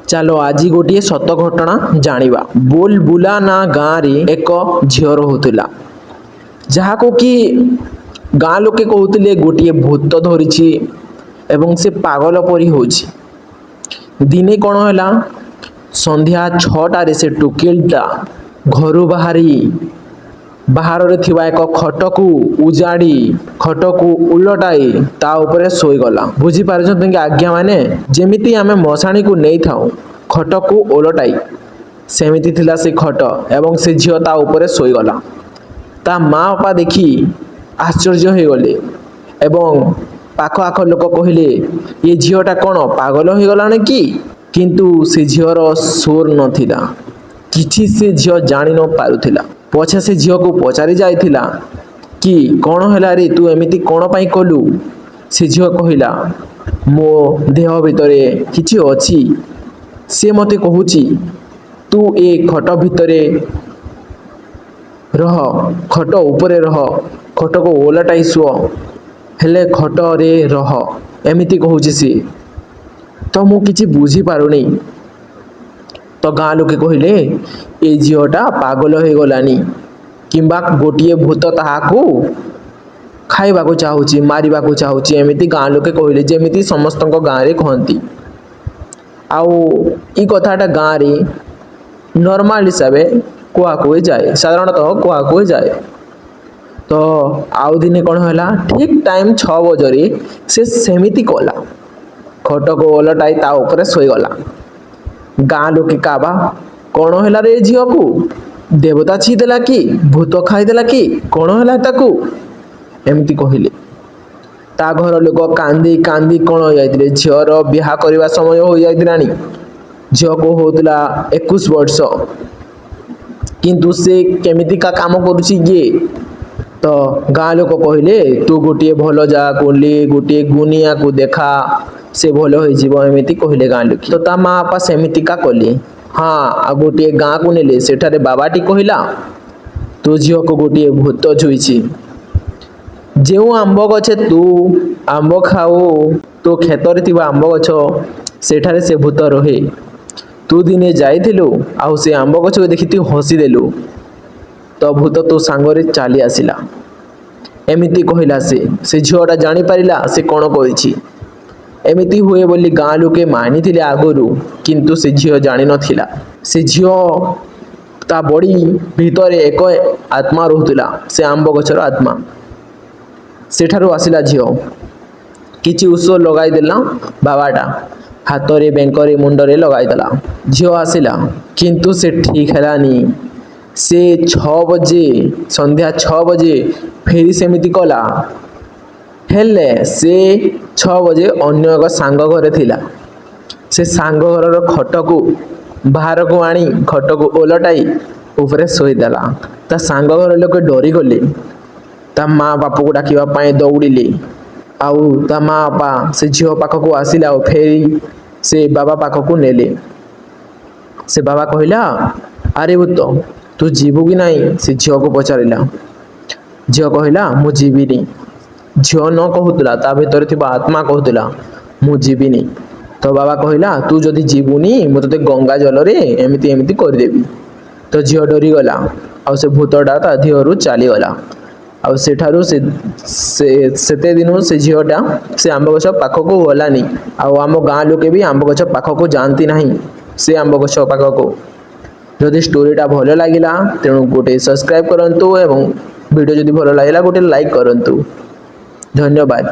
ଚାଲ ଆଜି ଗୋଟିଏ ସତ ଘଟଣା ଜାଣିବା। ବୁଲବୁଲା ନା ଗାଁରେ ଏକ ଝିଅ ରହୁଥିଲା, ଯାହାକୁ କି ଗାଁ ଲୋକେ କହୁଥିଲେ ଗୋଟିଏ ଭୂତ ଧରିଛି ଏବଂ ସେ ପାଗଳ ପରି ହେଉଛି। ଦିନେ କ'ଣ ହେଲା, ସନ୍ଧ୍ୟା 6ଟାରେ ସେ ଟୁକେଲଟା ଘରୁ ବାହାରି ବାହାରରେ ଥିବା ଏକ ଖଟକୁ ଉଜାଡ଼ି, ଖଟକୁ ଓଲଟାଇ ତା ଉପରେ ଶୋଇଗଲା। ବୁଝିପାରୁଛନ୍ତି କି ଆଜ୍ଞା ମାନେ? ଯେମିତି ଆମେ ମଶାଣିକୁ ନେଇଥାଉ ଖଟକୁ ଓଲଟାଇ, ସେମିତି ଥିଲା ସେ ଖଟ ଏବଂ ସେ ଝିଅ ତା ଉପରେ ଶୋଇଗଲା। ତା ମା ବାପା ଦେଖି ଆଶ୍ଚର୍ଯ୍ୟ ହୋଇଗଲେ ଏବଂ ପାଖ ଆଖ ଲୋକ କହିଲେ, ଏ ଝିଅଟା କ'ଣ ପାଗଳ ହୋଇଗଲାଣି କି? କିନ୍ତୁ ସେ ଝିଅର ସୋର ନଥିଲା କିଛି, ସେ ଝିଅ ଜାଣି ନ ପାରୁଥିଲା। ପଛେ ସେ ଝିଅକୁ ପଚାରି ଯାଇଥିଲା କି କ'ଣ ହେଲା ରେ, ତୁ ଏମିତି କ'ଣ ପାଇଁ କଲୁ? ସେ ଝିଅ କହିଲା, ମୋ ଦେହ ଭିତରେ କିଛି ଅଛି, ସେ ମୋତେ କହୁଛି ତୁ ଏ ଖଟ ଭିତରେ ରହ, ଖଟ ଉପରେ ରହ, ଖଟକୁ ଓଲଟାଇ ଶୁଅ, ହେଲେ ଖଟରେ ରହ, ଏମିତି କହୁଛି ସିଏ, ତ ମୁଁ କିଛି ବୁଝିପାରୁନି। ତ ଗାଁ ଲୋକେ କହିଲେ, ଏ ଝିଅଟା ପାଗଳ ହେଇଗଲାନି କିମ୍ବା ଗୋଟିଏ ଭୂତ ତାହାକୁ ଖାଇବାକୁ ଚାହୁଁଛି, ମାରିବାକୁ ଚାହୁଁଛି, ଏମିତି ଗାଁ ଲୋକେ କହିଲେ, ଯେମିତି ସମସ୍ତଙ୍କ ଗାଁରେ କହନ୍ତି। ଆଉ ଏଇ କଥାଟା ଗାଁରେ ନର୍ମାଲ ହିସାବେ କୁହାକୁହି ଯାଏ, ସାଧାରଣତଃ କୁହାକୁହି ଯାଏ। ତ ଆଉ ଦିନେ କ'ଣ ହେଲା, ଠିକ୍ ଟାଇମ୍ 6 ବଜରେ ସେ ସେମିତି କଲା, ଖଟକୁ ଓଲଟାଇ ତା ଉପରେ ଶୋଇଗଲା। ଗାଁ ଲୋକେ କାବା, କ'ଣ ହେଲା ରେ ଏ ଝିଅକୁ? ଦେବତା ଛିଦେଲା କି? ଭୂତ ଖାଇଦେଲା କି? କ'ଣ ହେଲା ତାକୁ? ଏମିତି କହିଲେ। ତା ଘର ଲୋକ କାନ୍ଦି କାନ୍ଦି କ'ଣ ହୋଇଯାଇଥିଲେ। ଝିଅର ବିବାହ କରିବା ସମୟ ହୋଇଯାଇଥିଲାଣି, ଝିଅକୁ ହେଉଥିଲା 21 ବର୍ଷ, କିନ୍ତୁ ସେ କେମିତିକା କାମ କରୁଛି ଇଏ? ତ ଗାଁ ଲୋକ କହିଲେ, ତୁ ଗୋଟିଏ ଭଲ ଜାଗାକୁ ନେ, ଗୋଟିଏ ଗୁଣିଆକୁ ଦେଖା, ସେ ଭଲ ହୋଇଯିବ, ଏମିତି କହିଲେ ଗାଁ ଲୋକ। ତ ତା ମା ବାପା ସେମିତିକା କଲେ। ହଁ, ଆଉ ଗୋଟିଏ ଗାଁକୁ ନେଲେ। ସେଠାରେ ବାବାଟି କହିଲା, ତୋ ଝିଅକୁ ଗୋଟିଏ ଭୂତ ଛୁଇଁଛି। ଯେଉଁ ଆମ୍ବ ଗଛେ ତୁ ଆମ୍ବ ଖାଉ, ତୋ କ୍ଷେତରେ ଥିବା ଆମ୍ବ ଗଛ, ସେଠାରେ ସେ ଭୂତ ରହେ। ତୁ ଦିନେ ଯାଇଥିଲୁ ଆଉ ସେ ଆମ୍ବ ଗଛକୁ ଦେଖି ତୁ ହସିଦେଲୁ, ତ ଭୂତ ତୋ ସାଙ୍ଗରେ ଚାଲି ଆସିଲା, ଏମିତି କହିଲା ସେ। ସେ ଝିଅଟା ଜାଣିପାରିଲା ସେ କ'ଣ କରିଛି। ଏମିତି ହୁଏ ବୋଲି ଗାଁ ଲୋକେ ମାନିଥିଲେ ଆଗରୁ, କିନ୍ତୁ ସେ ଝିଅ ଜାଣିନଥିଲା। ସେ ଝିଅ ତା ବଡ଼ି ଭିତରେ ଏକ ଆତ୍ମା ରହୁଥିଲା, ସେ ଆମ୍ବ ଗଛର ଆତ୍ମା। ସେଠାରୁ ଆସିଲା ଝିଅ, କିଛି ଔଷଧ ଲଗାଇଦେଲା ବାବାଟା, ହାତରେ, ବେକରେ, ମୁଣ୍ଡରେ ଲଗାଇଦେଲା। ଝିଅ ଆସିଲା, କିନ୍ତୁ ସେ ଠିକ୍ ହେଲାନି। ସେ 6 ବଜେ, ସନ୍ଧ୍ୟା 6 ବଜେ ଫେରି ସେମିତି କଲା। ହେଲେ ସେ 6 ବଜେ ଅନ୍ୟ ଏକ ସାଙ୍ଗ ଘରେ ଥିଲା। ସେ ସାଙ୍ଗ ଘରର ଖଟକୁ ବାହାରକୁ ଆଣି ଖଟକୁ ଓଲଟାଇ ଉପରେ ଶୋଇଦେଲା। ତା ସାଙ୍ଗ ଘର ଲୋକେ ଡରିଗଲେ, ତା ମା ବାପକୁ ଡାକିବା ପାଇଁ ଦୌଡ଼ିଲେ। ଆଉ ତା ମା ବାପା ସେ ଝିଅ ପାଖକୁ ଆସିଲେ ଆଉ ଫେରି ସେ ବାବା ପାଖକୁ ନେଲେ। ସେ ବାବା କହିଲା, ଆରେ ଭୂତ, ତୁ ଯିବୁ କି ନାହିଁ? ସେ ଝିଅକୁ ପଚାରିଲା। ଝିଅ କହିଲା, ମୁଁ ଯିବିନି। ଝିଅ ନ କହୁଥିଲା, ତା ଭିତରେ ଥିବା ଆତ୍ମା କହୁଥିଲା, ମୁଁ ଯିବିନି। ତ ବାବା କହିଲା, ତୁ ଯଦି ଯିବୁନି, ମୁଁ ତୋତେ ଗଙ୍ଗା ଜଳରେ ଏମିତି ଏମିତି କରିଦେବି। ତ ଝିଅ ଡରିଗଲା ଆଉ ସେ ଭୂତଟା ତା ଦେହରୁ ଚାଲିଗଲା। ଆଉ ସେଠାରୁ ସେ ସେ ସେତେ ଦିନୁ ସେ ଝିଅଟା ସେ ଆମ୍ବ ଗଛ ପାଖକୁ ଗଲାନି। ଆଉ ଆମ ଗାଁ ଲୋକେ ବି ଆମ୍ବ ଗଛ ପାଖକୁ ଯାଆନ୍ତି ନାହିଁ, ସେ ଆମ୍ବ ଗଛ ପାଖକୁ। ଯଦି ଷ୍ଟୋରିଟା ଭଲ ଲାଗିଲା, ତେଣୁ ଗୋଟେ ସବସ୍କ୍ରାଇବ୍ କରନ୍ତୁ ଏବଂ ଭିଡ଼ିଓ ଯଦି ଭଲ ଲାଗିଲା, ଗୋଟେ ଲାଇକ୍ କରନ୍ତୁ। ଧନ୍ୟବାଦ।